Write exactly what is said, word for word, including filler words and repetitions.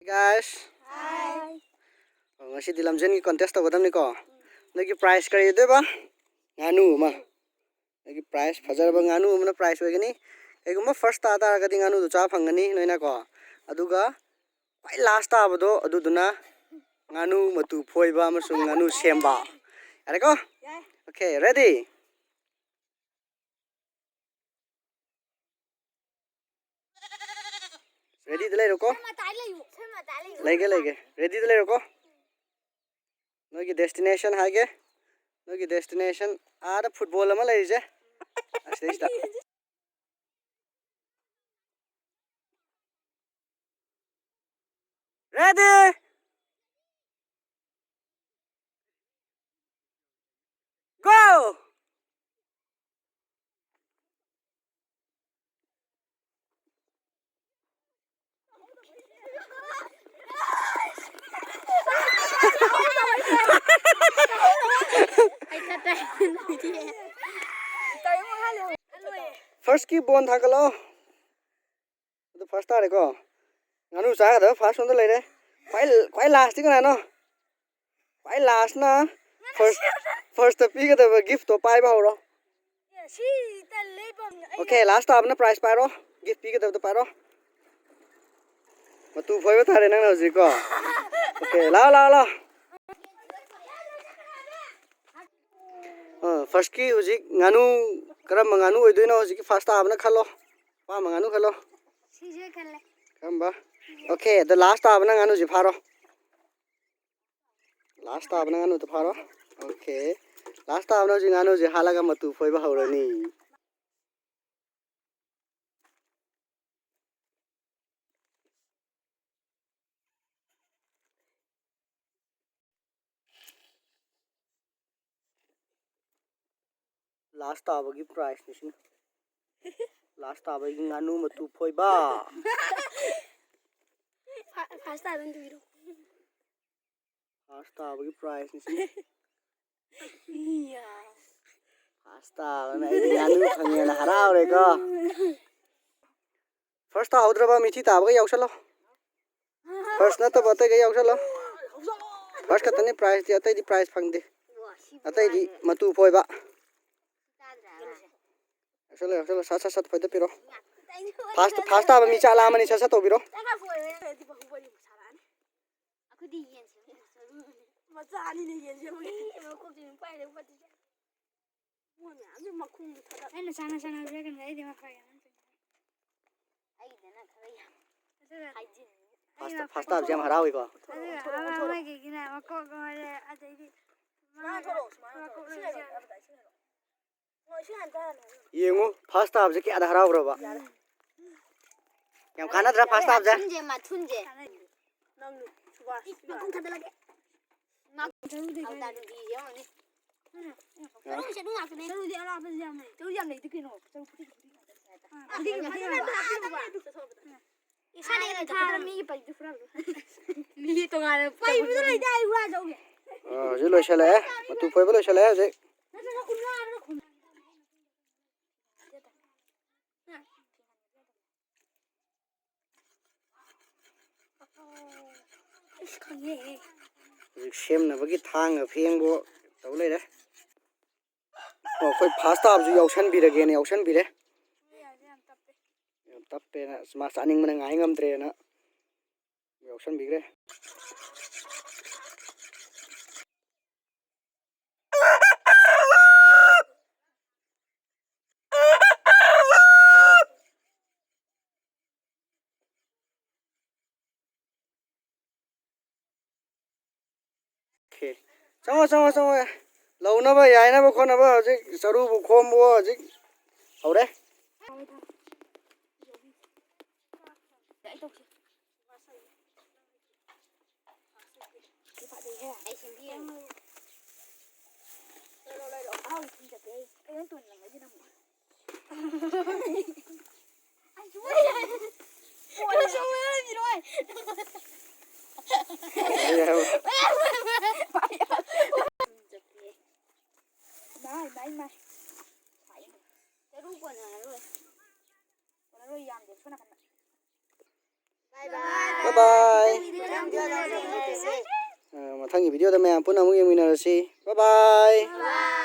Guys, ꯑꯣ, ꯉꯁꯤꯗꯤ ꯂꯝꯖꯦꯟꯒꯤ contest ꯇꯧꯒꯗꯕꯅꯤꯀꯣ꯫ ꯅꯣꯏꯒꯤ prize ꯀꯔꯤ ꯑꯣꯏꯗꯣꯏꯕ? ꯉꯥꯅꯨ ꯑꯃ꯫ ꯅꯣꯏꯒꯤ prize ꯐꯖꯔꯕ ꯉꯥꯅꯨ ꯑꯃꯅ prize ꯑꯣꯏꯒꯅꯤ꯫ ꯀꯩꯒꯨꯝꯕ first ꯇꯥ ꯇꯥꯔꯒꯗꯤ ꯉꯥꯅꯨꯗꯣ ꯆꯥ ꯐꯪꯒꯅꯤ ꯅꯣꯏꯅꯀꯣ꯫ ꯑꯗꯨꯒ ꯈ꯭ꯋꯥꯏ last ꯇꯥꯕꯗꯣ ꯑꯗꯨꯗꯨꯅ ꯉꯥꯅꯨ ꯃꯇꯨ ꯐꯣꯏꯕ ꯑꯃꯁꯨꯡ ꯉꯥꯅꯨ ꯁꯦꯝꯕ꯫ ꯌꯥꯔꯦꯀꯣ? ꯌꯥꯏ꯫ Okay, ready? Readyꯗ ꯂꯩꯔꯣꯀꯣ꯫ ꯁꯦꯝꯃ ꯇꯥꯏ ꯂꯩꯌꯨ, ꯁꯦꯝꯃ ꯇꯥꯏ ꯂꯩꯌꯨ꯫ ꯂꯩꯒꯦ, ꯂꯩꯒꯦ꯫ Readyꯗ ꯂꯩꯔꯣꯀꯣ꯫ ꯅꯣꯏꯒꯤ destination ꯍꯥꯏꯒꯦ꯫ ꯅꯣꯏꯒꯤ destination ꯑꯥꯗ football ꯑꯃ ꯂꯩꯔꯤꯁꯦ꯫ ꯑꯁꯤꯗꯩꯁꯤꯗ꯫ Ready? Go! Firstꯀꯤ ball ꯊꯥꯡꯒꯠꯂꯣ꯫ ꯑꯗꯨ first ꯇꯥꯔꯦꯀꯣ꯫ ꯉꯥꯅꯨ ꯆꯥꯒꯗꯕ first ꯔꯣꯝꯗ ꯂꯩꯔꯦ꯫ ꯈ꯭ꯋꯥꯏ, ꯈ꯭ꯋꯥꯏ lastꯇꯤ ꯀꯅꯥꯅꯣ? ꯈ꯭ꯋꯥꯏ lastꯅ first, firstꯇ ꯄꯤꯒꯗꯕ giftꯇꯣ ꯄꯥꯏꯕ ꯍꯧꯔꯣ꯫ Okay, last ꯇꯥꯕꯅ prize ꯄꯥꯏꯔꯣ꯫ Gift ꯄꯤꯒꯗꯕꯗꯣ ꯄꯥꯏꯔꯣ꯫ ꯃꯇꯨ ꯐꯣꯏꯕ ꯇꯥꯔꯦ ꯅꯪꯅ ꯍꯧꯖꯤꯛꯀꯣ꯫ Okay, ꯂꯥꯛꯑꯣ, ꯂꯥꯛꯑꯣ, ꯂꯥꯛꯑꯣ꯫ ꯑ, firstꯀꯤ ꯍꯧꯖꯤꯛ ꯉꯥꯅꯨ, ꯀꯔꯝꯕ ꯉꯥꯅꯨ ꯑꯣꯏꯗꯣꯏꯅꯣ? ꯍꯧꯖꯤꯛꯀꯤ first ꯇꯥꯕꯅ ꯈꯜꯂꯣ꯫ ꯑꯄꯥꯝꯕ ꯉꯥꯅꯨ ꯈꯜꯂꯣ꯫ ꯁꯤꯁꯦ ꯈꯜꯂꯦ꯫ ꯀꯔꯝꯕ? Okay, ꯑꯗꯣ last ꯇꯥꯕꯅ ꯉꯥꯅꯨꯁꯦ ꯐꯥꯔꯣ꯫ Last ꯇꯥꯕꯅ ꯉꯥꯅꯨꯗꯣ ꯐꯥꯔꯣ꯫ Okay, last ꯇꯥꯕꯅ ꯍꯧꯖꯤꯛ ꯉꯥꯅꯨꯁꯦ ꯍꯥꯠꯂꯒ ꯃꯇꯨ ꯐꯣꯏꯕ ꯍꯧꯔꯅꯤ꯫ Last ꯇꯥꯕꯒꯤ prizeꯅꯤ ꯁꯤꯅ꯫ Last ꯇꯥꯕꯒꯤ ꯉꯥꯅꯨ ꯃꯇꯨ ꯐꯣꯏꯕ꯫ First ꯇꯥꯕ ꯑꯗꯨꯝ ꯄꯤꯔꯣ꯫ First ꯇꯥꯕꯒꯤ prizeꯅꯤ ꯁꯤꯅ꯫ First ꯇꯥꯕꯅ ꯑꯩꯗꯤ ꯉꯥꯅꯨ ꯐꯪꯉꯦꯅ ꯍꯔꯥꯎꯔꯦꯀꯣ꯫ First ꯇꯥꯍꯧꯗ꯭ꯔꯕ ꯃꯤꯊꯤ ꯇꯥꯕꯒ ꯌꯥꯎꯁꯜꯂꯣ꯫ ꯐꯥꯔꯁ ꯅꯠꯇꯕ ꯑꯇꯩꯒꯩ ꯌꯥꯎꯁꯜꯂꯣ꯫ ꯐꯥꯔꯁ ꯈꯛꯇꯅꯤ ꯄ꯭ꯔꯥꯏꯖꯇꯤ, ꯑꯇꯩꯗꯤ ꯄ꯭ꯔꯥꯏꯖ ꯐꯪꯗꯦ꯫ ꯑꯇꯩꯗꯤ ꯃꯇꯨ ꯐꯣꯏꯕ꯫ ꯌꯥꯎꯁꯜꯂꯣ, ꯌꯥꯎꯁꯜꯂꯣ, ꯁꯠ ꯁꯠ ꯁꯠ ꯐꯣꯏꯗꯠꯄꯤꯔꯣ꯫ ꯐꯥꯔꯁ, ꯐꯥꯔꯁ ꯇꯥꯕ ꯃꯤ ꯆꯥꯛ ꯂꯥꯝꯃꯅꯤ, ꯁꯠ ꯁꯠ ꯇꯧꯕꯤꯔꯣ꯫ ꯑꯩꯈꯣꯏꯗꯤ ꯌꯦꯟ ꯁꯦꯝꯕ ꯃꯆꯥ ꯑꯅꯤꯅꯦ ꯌꯦꯟ ꯁꯦꯝꯕꯒꯤ꯫ ꯃꯀꯣꯛꯁꯦ ꯑꯗꯨꯝ ꯄꯥꯏꯔꯦ ꯐꯠꯇ꯭ꯔꯤꯁꯦ꯫ ꯃꯣꯏ ꯃꯌꯥꯝꯁꯦ ꯃꯈꯣꯡꯁꯦ ꯊꯥꯗꯠ-, ꯑꯩꯅ ꯆꯥꯅ ꯆꯥꯅꯕ ꯄꯤꯔꯛꯀꯅꯤ, ꯑꯩꯗꯤ ꯃꯐꯔ ꯌꯥꯝ ꯅꯠꯇꯦ꯫ ꯑꯩꯒꯤꯗꯅ ꯈꯔ ꯌꯥꯝ ꯑꯗꯨꯒ ꯍꯥꯏꯖꯤꯟ꯫ ꯐꯥꯔꯁ, ꯑꯩꯅ ꯐꯥꯔꯁ ꯇꯥꯕꯁꯦ ꯌꯥꯝ ꯍꯔꯥꯎꯏꯀꯣ꯫ ꯑꯗꯨꯒ ꯑꯃ ꯑꯃꯒꯤꯒꯤꯅ ꯃꯀꯣꯛ ꯑꯣꯏꯔꯦ, ꯑꯗꯩꯗꯤ ꯃꯥ ꯊꯣꯛꯂꯛꯑꯣ, ꯁꯨꯃꯥꯏꯅ ꯃꯀꯣꯛ ꯊꯣꯛꯂꯛꯑꯣ꯫ ꯁꯤ ꯂꯣꯏꯔꯦ꯫ ꯂꯩꯔꯦ, ꯑꯃꯗ ꯁꯤ ꯂꯩꯔꯦ꯫ ꯌꯦꯡꯉꯨ, ꯐꯥꯔꯁ ꯇꯥꯕꯁꯦ ꯀꯌꯥꯗ ꯍꯔꯥꯎꯈ꯭ꯔꯕ? ꯌꯥꯝ ꯀꯥꯟꯅꯗ꯭ꯔꯥ ꯐꯥꯔꯁ ꯇꯥꯕꯁꯦ? ꯃꯊꯨꯟꯁꯦ, ꯃꯊꯨꯟꯁꯦ꯫ ꯅꯪ ꯁꯨꯕꯥꯁ ꯃꯈꯨꯝ ꯊꯥꯗꯠꯂꯒꯦ꯫ ꯃꯥ ꯊꯧꯗꯦ, ꯊꯧꯗꯦ꯫ ꯑꯧꯗꯥ ꯅꯨꯄꯤꯁꯦ ꯌꯦꯡꯉꯨꯅꯦ꯫ ꯆꯔꯨꯁꯦ ꯑꯗꯨꯝ ꯉꯥꯛꯇꯅꯦ꯫ ꯆꯔꯨꯗꯤ ꯑꯔꯥꯞꯄꯗꯁꯨ ꯌꯥꯝ ꯂꯩ꯫ ꯆꯔꯨ ꯌꯥꯝ ꯂꯩꯗꯤ ꯀꯩꯅꯣ? ꯆꯔꯨ ꯐꯨꯇꯤꯛ ꯐꯨꯇꯤꯛ ꯉꯥꯛꯇꯅꯦ꯫ ꯑꯥ, ꯑꯗꯨꯒꯤ ꯃꯊꯛꯇ ꯃꯊꯛꯇ ꯍꯥꯞꯄꯤꯔꯨꯕ꯫ ꯏꯁꯥꯗꯒꯤ ꯊꯥꯔ ꯃꯤꯒꯤ ꯄꯩꯗꯨ ꯐꯨꯔꯛꯑꯕ꯫ ꯃꯤꯒꯤ ꯇꯣꯉꯥꯟꯅ ꯄꯩꯕꯗꯣ ꯂꯩꯇꯦ, ꯑꯩ ꯋꯥ ꯆꯧꯒꯦ꯫ ꯑꯥ, ꯍꯧꯖꯤꯛ ꯂꯣꯏꯁꯤꯜꯂꯛꯑꯦ꯫ ꯃꯇꯨ ꯐꯣꯏꯕ ꯂꯣꯏꯁꯤꯜꯂꯛꯑꯦ ꯍꯧꯖꯤꯛ꯫ ꯅꯠꯇ꯭ꯔꯒ ꯎꯅꯥ ꯑꯃꯅ ꯈꯨꯝ-, ꯏꯁ, ꯈꯪꯉꯦꯍꯦ꯫ ꯍꯧꯖꯤꯛ ꯁꯦꯝꯅꯕꯒꯤ ꯊꯥꯡꯒ ꯐꯦꯡꯕ ꯇꯧ ꯂꯩꯔꯦ꯫ ꯑꯣ, ꯑꯩꯈꯣꯏ ꯐꯥꯔꯁ ꯇꯥꯕꯁꯨ ꯌꯥꯎꯁꯟꯕꯤꯔꯒꯦꯅ ꯌꯥꯎꯁꯟꯕꯤꯔꯦ꯫ ꯌꯥꯝ ꯇꯞꯄꯦꯅ, ꯑꯁ, ꯃꯥ ꯆꯥꯅꯤꯡꯕꯅ ꯉꯥꯏ ꯉꯝꯗ꯭ꯔꯦꯅ ꯌꯥꯎꯁꯟꯕꯤꯈ꯭ꯔꯦ꯫ ꯑꯣꯀꯦ꯫ ꯆꯪꯉꯣ, ꯆꯪꯉꯣ, ꯆꯪꯉꯣ꯫ ꯂꯧꯅꯕ, ꯌꯥꯏꯅꯕ ꯈꯣꯠꯅꯕ ꯍꯧꯖꯤꯛ ꯆꯔꯨꯕꯨ ꯈꯣꯝꯕꯋꯣ ꯍꯧꯖꯤꯛ ꯍꯧꯔꯦ꯫ ꯑꯩ ꯁꯦꯝꯕꯤꯔꯒꯦ꯫ ꯂꯩꯔꯣ, ꯂꯩꯔꯣ꯫ ꯑꯍꯥꯎꯕ ꯊꯤꯟ ꯆꯠꯀꯦ ꯑꯩ꯫ ꯀꯩꯅꯣ ꯇꯣꯟ ꯂꯪꯉꯛꯏꯁꯤꯅ ꯑꯃꯨꯛ? ꯑꯩ ꯁꯨꯡꯌꯥ ꯌꯥꯔꯣꯏ꯫ ꯀꯣꯟꯅ ꯁꯨꯡꯌꯥ ꯌꯥꯔꯣꯏ꯫ ꯏꯃꯥꯏ, ꯏꯃꯥꯏ, ꯏꯃꯥꯏ꯫ ꯆꯔꯨ ꯀꯣꯟꯅꯔꯔꯣꯏ꯫ ꯀꯣꯟꯅꯔꯣꯏ, ꯌꯥꯝꯗꯦ꯫ ꯁꯣꯝ ꯅꯥꯀꯟꯗ꯫ ꯕꯥꯏ ꯕꯥꯏ꯫ ꯕꯥꯏ ꯕꯥꯏ꯫ ꯑ, ꯃꯊꯪꯒꯤ ꯚꯤꯗꯤꯑꯣꯗ ꯃꯌꯥꯝ ꯄꯨꯟꯅ ꯑꯃꯨꯛ ꯌꯦꯡꯃꯤꯟꯅꯔꯁꯤ꯫ Bye bye.